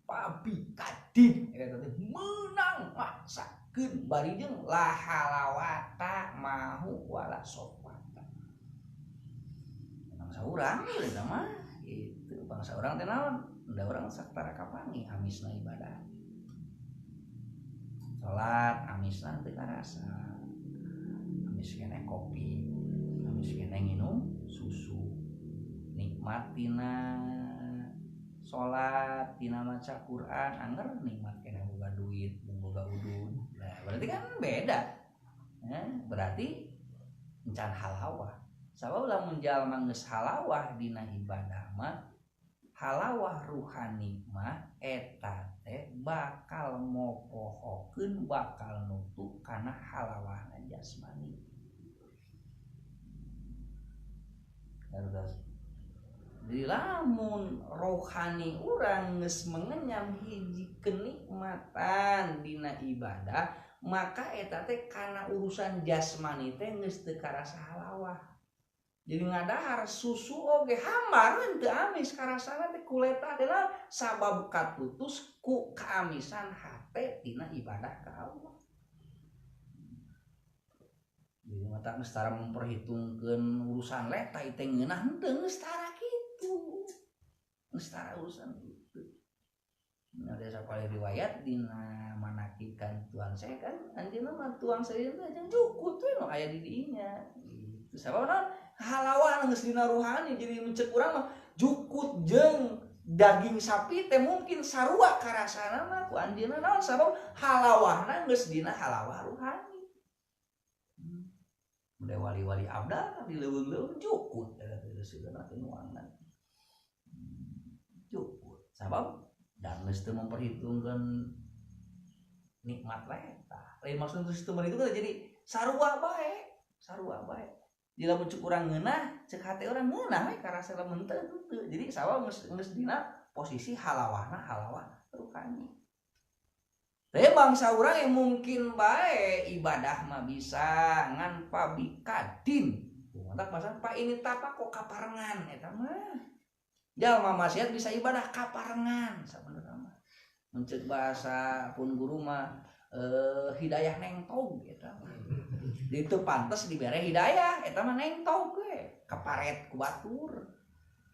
Pabikadin eta teh meunang maksakeun bari jeung la halawata mahu wala sofata. Bangsa urang eta mah itu bangsa urang teh naon? Da urang saktara kapangi amisna ibadah. Salat amisna teu karasa. Amis keneh kopi, amis keneh nginum susu. Nikmatina salat tina maca Quran anger nikmat keneh boga duit, boga udud. Nah, berarti kan beda. Berarti encan halawah. Sabab lamun jalma geus halawah dina ibadah mah, halawah ruhani mah eta teh bakal mopohokeun, bakal nutup kana halawahna jasmani. Terus jadi lamun rohani urang geus mengenyam hiji kenikmatan dina ibadah, maka eta teh kana urusan jasmani teh geus teu karasa halawah. Jadi ngadahar susu oge hambar teu amis karasana teh kuleta teh sabab katutus ku kaamisan hate dina ibadah ka Allah. Jadi mata geus tara memperhitungkeun urusan leta teh ngeunah henteu geus tara kitu. Geus tara urusan itu. Nah, desa paling riwayat dina manakib kan tuan saya kan anjeunna mah tuang saya teh jeung jukut we nu aya di dinya. Gitu. Sabab naon? Halawan geus dina ruhani jadi mencek urang mah jukut jeung daging sapi teh mungkin sarua karasana mah ku anjeunna naon sabab halawahna geus dina halawah ruhani. Udah wali-wali abdal kan di leuweung-leuweung jukut eta teh geus dina teh nuangna. Jukut sabab dan geus teu memperhitungkeun nikmat eta. Lain maksudna geus teu memperhitungkeun jadi sarua bae, sarua bae. Di lamun cek urang ngeunah, cek hate urang ngeunah we karasa lamun teu henteu. Jadi sawa geus dina posisi halawahna halawah ruhani. Teh bangsa urang yang mungkin bae ibadah mah bisa ngan pabikadin. Mantak bangsa pa ini tapa kok kaparengan eta mah. Jalma maksiat bisa ibadah kaparengan sabenerna mah. Mun ceuk bahasa pun guru mah hidayah nengtog eta mah. Jadi teu pantes dibere hidayah eta mah nengtog we, kaparet ku batur.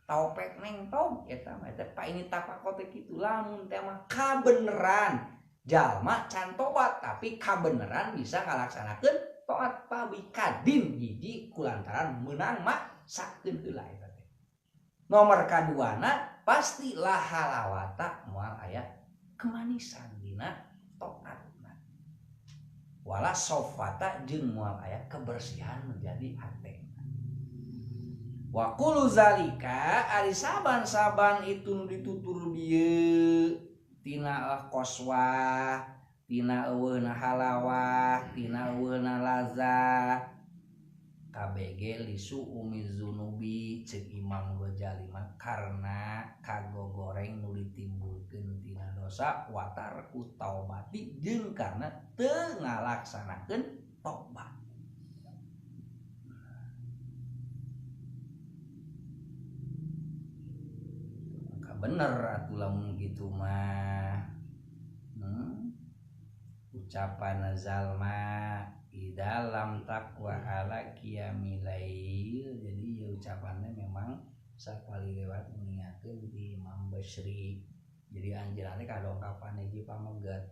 Taopek nengtog eta mah eta pa ini tapa teh kitu lamun teh mah kabeneran. Jalma can tobat tapi kabeneran bisa ngalaksanakeun taat pabikadin hiji kulantaran meunang maksakeun heula eta teh. Nomor kaduana pasti la halawata moal aya kemanisan dina taatna. Wala sofata jeung moal aya kebersihan menjadi hate. Wa qulu zalika ari saban-saban itu nu ditutur bieu tina qoswah, tina eueuna halawah, tina eueuna lazah. KBG lisu umi zunubi ceuk Imam Ghazali mah karena kagogoreng nu ditimbulkeun tina dosa watarku taubati jeung karena teu ngalaksanakeun tobat. Maka bener atuh lamun kitu mah. Ucapan zalma di dalam takwa ala qiyamilail. Jadi ya ucapannya memang sakali lewat mengingatkan di Imam Basri. Jadi anjeunna teh kadongkapan hiji pameget.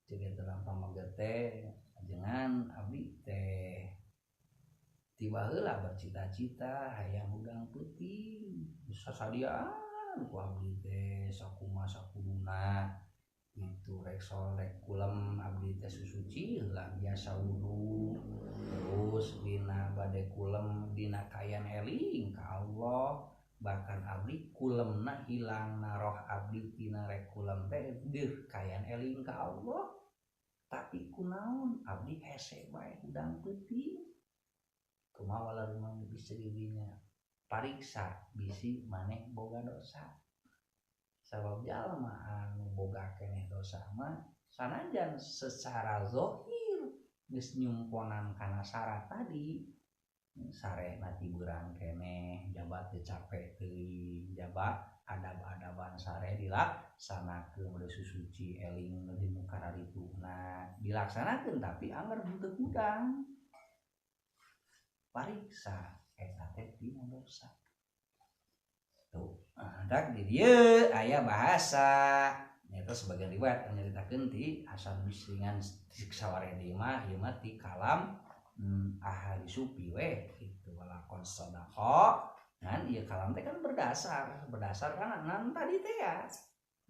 Ceuk dalam pameget teh ajengan abdi teh tiba heula bercita-cita hayang hudang peuting. Sasadiaan ku abdi teh sakumaha sakuduna itu rek solek kulem abdi teh susuci heula biasa wudu terus dina bade kulem dina kayan eling ka Allah bahkan abdi kulemna hilang naroh abdi tina rek kulem teh deuh kayan eling ka Allah tapi kunaon abdi hese bae hudang peuting kumaha walar bisa didinya pariksa bisi maneh boga dosa sabab jalma anu boga keneh dosa mah sanajan secara zahir geus nyumponan kana syarat tadi sarena tiburang keneh jabat teu capek teuing jabat Adab-adaban sare dilaksanakeun udah susuci eling di nu kararituna dilaksanakeun tapi anggar henteu hudang. Pariksa eta teh tina dosa. Tuh, dak di dieu aya bahasa nyaeta sebagian riwayat nyaritakeun ti Hasan Bisri ngan saware deui mah ieu mah ti kalam ahli sufi we kitu walakon sadaqah. Ngan ieu kalam teh kan berdasar kana nan tadi teh ya.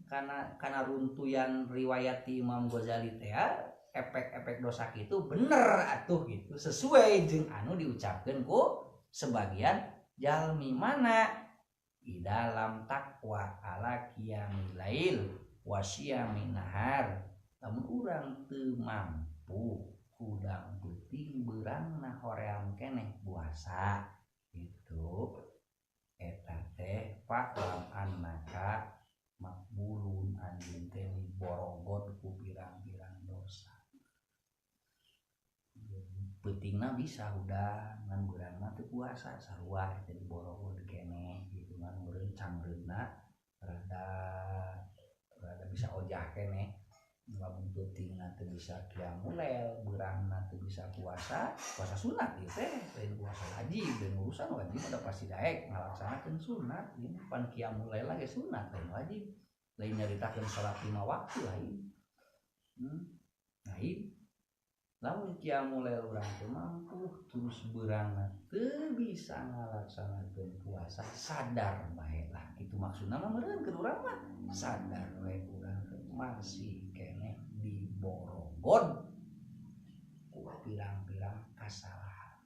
Karena runtuyan riwayat ti Imam Ghazali teh ya, efek-efek dosa kitu bener atuh gitu sesuai jeung anu diucapkeun ku sebagian jalmi mana di dalam takwa ala qiyamil lail wa siyamin nahar. Lamun urang teu mampu hudang peuting beurangna hoream keneh puasa gitu eta teh fa'lam annaka makbulun anjeun teh borogot ku pirang-pirang dosa. Peutingna bisa hudang ngan beurangna teu puasa sarua eta diborogot keneh gitu ngan meureun cangreuna rada bisa ojah keneh. Lamun peutingna teu bisa qiyamul lail, beurangna teu bisa puasa, puasa sunat ieu teh lain puasa wajib, lain urusan wajib udah pasti daek ngalaksanakeun sunat, ieu pan qiyamul lail ge sunat lain wajib. Lain nyaritakeun salat 5 waktu lain. Lain. Lamun qiyamul lail urang teu mampu terus beurangna teu bisa ngalaksanakeun puasa, sadar bae lah. Kitu maksudna mah meureun keur urang mah sadar we urang teh masih keneh diborogod ku pirang-pirang kasalahan.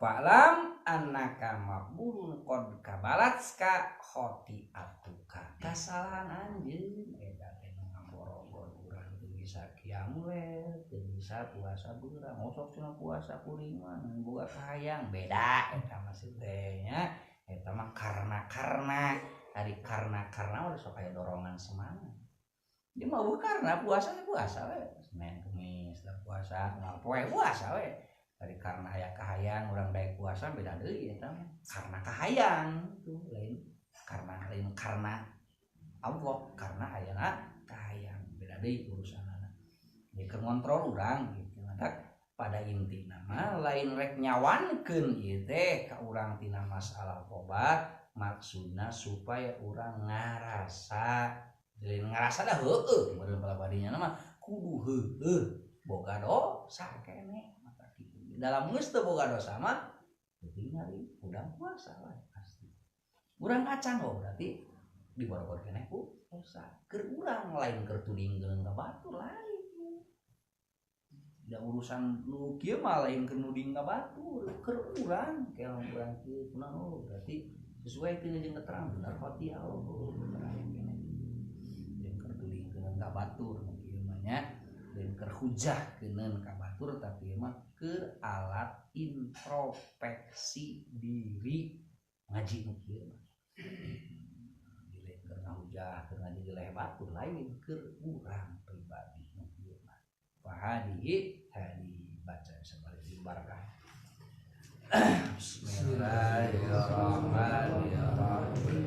Fa'lam annaka maqbulun qad kabalatska khati'atuka. Kasalahan anjeun eta teh nu ngaborogod urang teu bisa qiyamul lail, teu bisa puasa beurang, osok cenah puasa kuring mah boga kahayang beda eta maksud teh nya. Eta mah karena ari karena udah sok aya dorongan semangat. Dia mah eueuh karena puasa puasa we. Senin Kamis lah puasa, moal poe puasa we. Ari karena aya kahayang urang daek puasa beda deui eta mah. Karena kahayang tuh lain karena lain karena Allah, karena ayana kahayang beda deui urusanana. Jadi keur ngontrol urang gitu. Matak pada intina mah lain rek nyawankeun ieu teh ka urang tina masalah tobat, maksudna supaya urang ngarasa lain ngarasa dah heueuh meureun palabadinya mah kudu heueuh boga dosa keneh maka kitu. Dalam geus teu boga dosa mah penting nyari urang puasa lah pasti. Urang acan oh berarti diborobor keneh ku dosa. Keur urang lain keur tudingkeun ka batur lain. Da urusan nu kieu mah lain keur nuding ka batur, keur urang keong urang kieu kunaon oh berarti sesuai teu jeung keterangan bener khotiah oh bener aya keneh. Lain keur tudingkeun ka batur nu kieu mah nya, lain keur hujah keuneun ka batur tapi mah keur alat introspeksi diri ngaji nu kieu mah. Lain keur ngahujah keur ngaji jeleh batur lain keur urang pribadi nu kieu mah. Fahadihi hadi baca sebalik barakah. Bismillahirrahmanirrahim.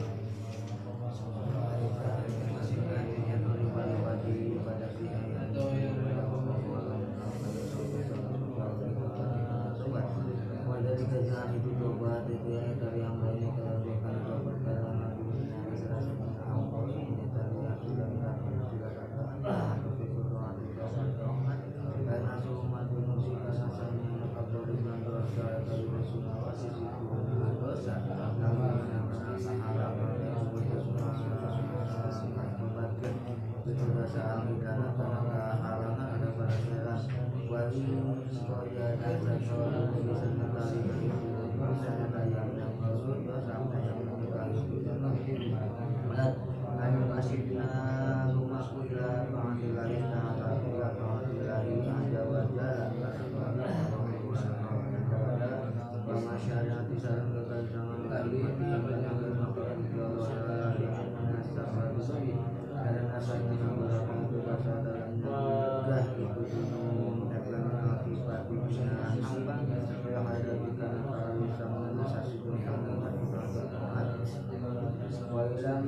Itu tobat itu ya dari yang lainnya kalau dia kan tobat karena Iya,